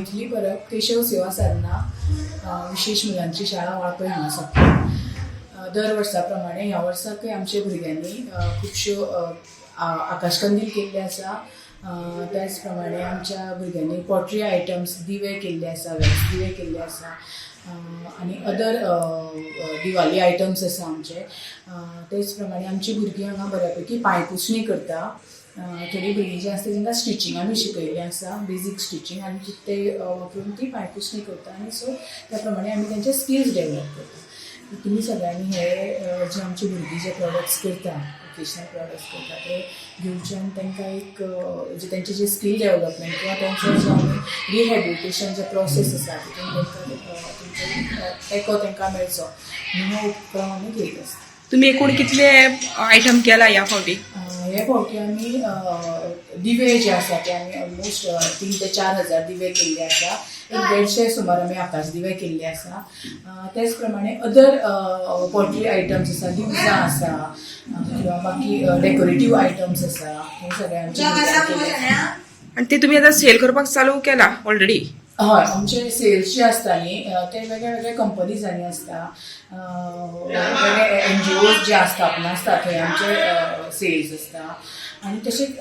मैथिली परब, केशव सेवा साधना विशेश मुलांची शाळा, वाळपय हांगा साकून. दर वर्सा प्रमाणे ह्या वर्साकय आमच्या भुरग्यांनी खुबश्यो आकाशकंदील केल्ले आसा. त्याच प्रमाणे आमच्या भुरग्यांनी पॉटरी आयटम्स, दिवे केल्ले आसा, वॅक्स दिवे केल्ले आसा आनी अदर दिवाली आयटम्स आसा आमचे. तेच प्रमाणे आमची भुरगीं हांगा बऱ्यापैकी पांयपुसणी करता. थोडीं भुरगीं जीं आसता तांकां स्टिचींग आमी शिकयल्लें आसा, बेजीक स्टिचींग, आनी ते वापरून ती पांयपुसणी करता आनी सो त्या प्रमाणे आमी तेंचे स्किल्स डेवलप करता. तुमी सगळ्यांनी हे जे आमची भुरगीं जे प्रॉडक्ट्स करता, वोकेशनल प्रॉडक्ट्स करता, ते घेवचे आनी तांकां एक जे तेंचे जे स्कील डेवलपमेंट किंवा तेंचो जो आमी रिहेबिलिटेशन जे प्रोसेस आसा, तितून तांकां तेंचो तेंको तांकां मेळचो म्हणून हो उपक्रम आमी घेयत आसता. तुम्ही एकूण कितले आयटम केला ह्या फावटी? हे फावटी आमी दिवे जे आसा ते आमी ऑलमोस्ट 3 ते 4 हजार दिवे केल्ले आसा. एक 150 सुमार आमी आकाश दिवे केल्ले आसा. तेच प्रमाणे अदर पॉटरी आयटम्स आसा, दिवजां आसा किंवा बाकी डेकोरेटीव आयटम्स आसा, हे सगळे आमचे भुरग्यांनी केल्ले आसा. आणि ते तुम्ही आता सेल करपाक चालू केला ऑलरेडी? हय, आमचे सेल्स जे आसता न्ही, ते वेगळे वेगळे कंपनीजांनी आसता, वेगळे एनजीओ जे आस्थापना आसता, थंय आमचे सेल्स आसता. आनी तशेंच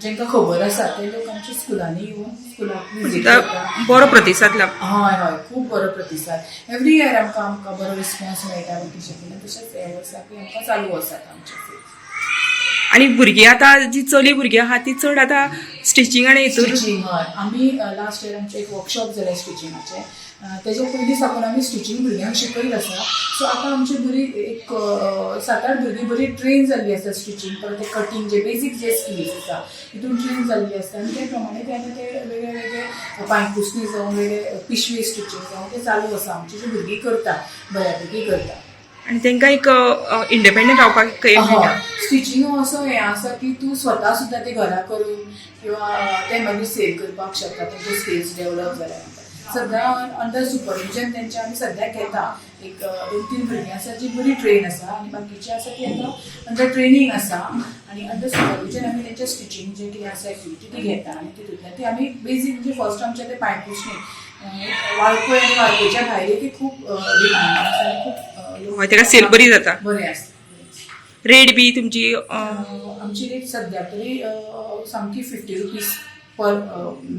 जांकां खबर आसा ते लोक आमच्या स्कुलांनी येवन स्कुलाक विजीट करता. बरो प्रतिसाद लाभ? हय हय, खूब बरो प्रतिसाद. एवरी इयर आमकां बरो रिस्पॉन्स मेळटा बाकीच्या कडल्यान. तशेंच ह्या वर्साकूय आमकां चालू आसात आमचे सेल्स. आणि भुरगीं आतां जी चली भुरगीं आहा ती चड आतां स्टिचींग आनी हितूर? स्टिचींग, हय. आमी लास्ट इयर आमचें एक वर्कशॉप जालें स्टिचिंगाचें. तेज्या पयलीं साकून आमी स्टिचींग भुरग्यांक शिकयत आसा. सो आतां आमची बरी एक सात आठ भुरगीं बरी ट्रेन जाल्ली आसा स्टिचींग, परत ते कटींग जे बेजीक जे स्किल्स आसा तितून ट्रेन जाल्ली आसता. आनी ते प्रमाणे ते आतां ते वेगळे वेगळे पांयपुसणी जावं, वेगळे पिशवी स्टिचींग जावं, ते चालू आसा. आमची जी भुरगीं करता, बऱ्यापैकी करता. आणि तांकां एक इंडिपेंडंट रावपाक मेळटा. हय, स्टिचींग हो असो हें आसा की तूं स्वता सुद्दां ते घरा करून किंवा ते मागीर सेल करपाक शकता. तेंचे स्किल्स डेवलप जाल्या नंतर सद्या अंडर सुपरविजन तेंचे आमी सद्याक घेता. एक दोन तीन भुरगीं आसा जी बरी ट्रेन आसा आनी बाकीची आसा ती आतां अंडर ट्रेनींग आसा. आनी अंडर सुपरविजन आमी तेंचे स्टिचींग जे कितें आसा एक्टिविटी ती घेता आनी तितूंतल्यान ती आमी बेजीक म्हणजे फर्स्ट आमचे ते पांयपुसणी वाळपय आनी वाळपयच्या भायर ती खूब डिमांड आसा आनी खूब लोक हय, तेका सेल बरी जाता. बरें आसता. रेट बी तुमची आमची रेट सद्या तरी सामकी 50 रुपीज पर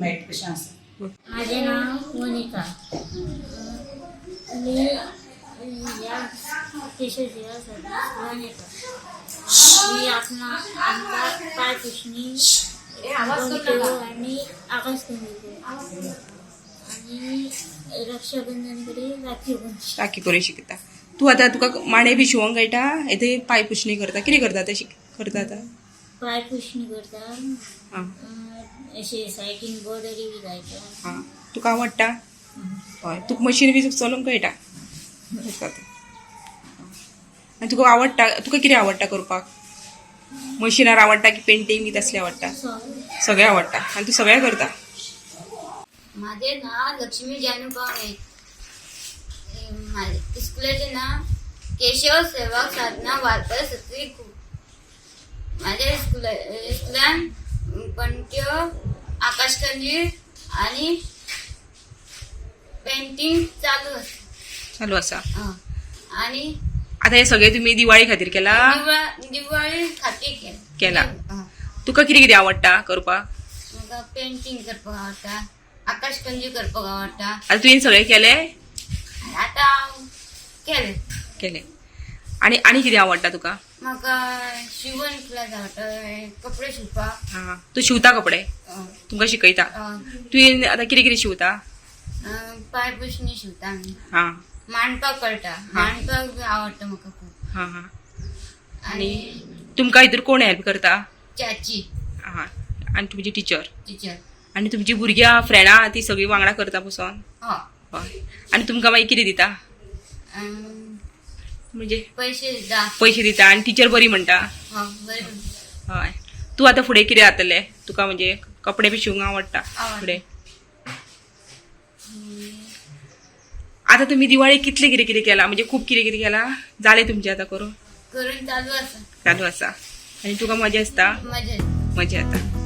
मॅट अशें आसा. माझे नाव मोनिका. मी या केशव सेवा स्कुलान येता. मी आपणा आमकां पांय पुसणी, आणि आकाश कंदील आणि रक्षाबंधन कडे राखी बांदची. राखी करूं शिकता तूं. आतां तुका माणे बी शिवंक कळटा? येते पांय पुसणी करता, कितें करता ते करता आतां? पाय पुसणी करता. आं. असे सायडीन बॉर्डरी बी लायता. आं, तुका आवडटा? हय, तुका मशीन बी चलोवंक कळटा जाता आनी तुका आवडटा? तुका कितें आवडटा करपाक? मशिनार आवडटा की पेंटींग बी तसलें आवडटा? सगळें. सगळें आवडटा आनी तूं सगळें करता. माझे नाव लक्ष्मी जानू पावणे. माझे स्कुलाचे नाव केशव सेवक साधना, वाळपय, सत्री. माझ्या स्कुलान पणट्यो, आकाशकंदील आणि पेंटिंग चालू आसा. चालू आसा. आणि आतां हें सगळें तुमी दिवाळी खातीर केला? दिवाळी खातीर केला. केला. हं. तुका कितें कितें आवडटा करपाक? म्हाका पेंटिंग करपाक आवडटा, आकाशकंदील करपाक आवडटा. आतां तुवें सगळें केलें? आतां हांव केलें. केलें. आनी आनी कितें आवडटा तुका? म्हाका शिवण क्लास आवडटा, कपडे शिवपाक. हां, तूं शिंवता कपडे? तुमकां शिकयता? तुवें आतां कितें कितें शिंवता? पांय पुसणी शिवता आमी. मांडपाक कळटा, मांडपाक बी आवडटा म्हाका खूब. हां हां आनी तुमकां हितूर कोण हेल्प करता? चाची. हां, आनी तुमची टिचर? टिचर. आनी तुमची भुरग्यां फ्रेंडां आहा ती सगळीं वांगडा करता बसोन? हय. हय, आनी तुमकां मागीर कितें दिता? म्हणजे पयशे दिता. पयशे दिता आनी टिचर बरी म्हणटा? हय, बरें. हय, तूं आतां फुडें कितें जातलें तुका? म्हणजे कपडे बी शिवंक आवडटा? आवडटा. फुडें आतां तुमी दिवाळी कितले कितें कितें केलां? म्हणजे खूब कितें कितें केलां? जालें तुमचें आतां करून? करून चालू आसा. चालू आसा. आनी तुका मजा आसता? मजा. मजा येता.